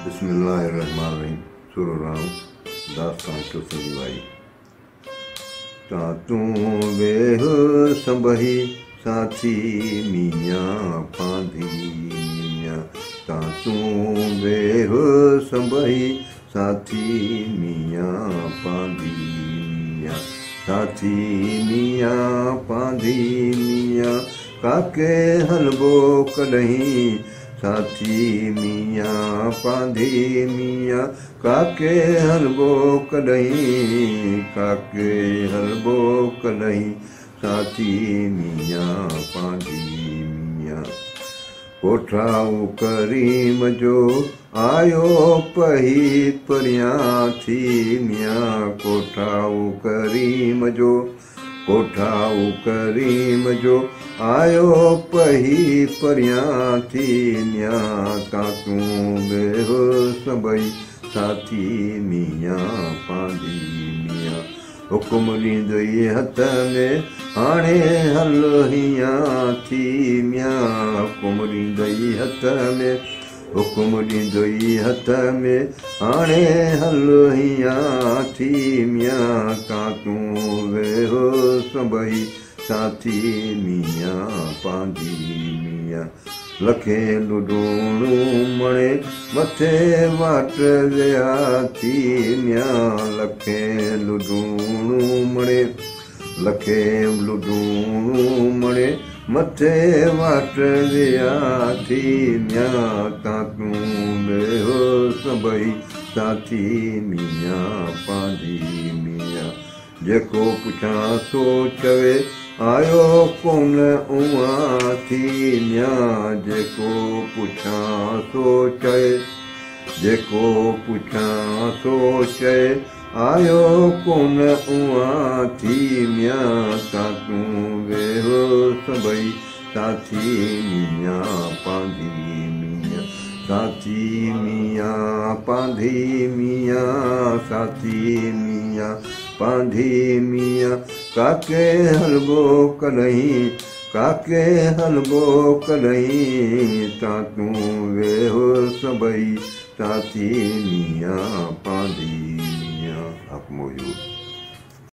بسم الله الرحمٰن الرحيم سورة رام داستان چوسن جي وائي. تان تون ويهه سنبهي ساٿي ميان پانڌي ميان تان تون ويهه سنبهي ساٿي ميان پانڌي ميان ساٿي ميان پانڌي ميان ڪاڪي هلبو ڪڏهين ساٿي ميان پانڌي ميان ڪاڪي هلبو ڪڏهين ڪاڪي هلبو ڪڏهين ساٿي ميان پانڌي ميان. ڪوٺائو ڪريم جو آيو پهي پريان ٿي ميان ڪوٺائو ڪريم جو ڪوٺائو ڪريم جو آيو پهي پريان ٿي ميان تان تون ويهه سڀئي ساٿي ميان پانڌي ميان. حڪم ڏيندئي هٿ ۾ هاڻي هل هيان ٿي ميان حڪم ڏيندئي هٿ ۾ حڪم ڏيندئي هٿ ۾ هاڻي هل هيان ٿي ميان تان تون ويهه سڀئي ساٿي ميان پانڌي ميان. لکين لڏوڻون مڻي مٿي واٽ ويا ٿي ميان لکين لڏوڻون مڻي لکين لڏوڻون مڻي مٿي واٽ ويا ٿي ميان تان تون ويهه سڀئي ساٿي ميان پانڌي ميان. جيڪو پڇان سو چوي آيو ڪونه اونهان ٿي ميان جيڪو پڇان سو چئي جيڪو پڇان سو چئي آيو ڪونه اونهان ٿي ميان تان تون ويهه سڀئي ساٿي ميان پانڌي ميان ساٿي ميان پانڌي ميان ساٿي ميان پانڌي ميان ڪاڪي هلبو ڪڏهين ڪاڪي هلبو ڪڏهين تان تون ويهه سڀئي ساٿي ميان پانڌي ميان. حق موجود.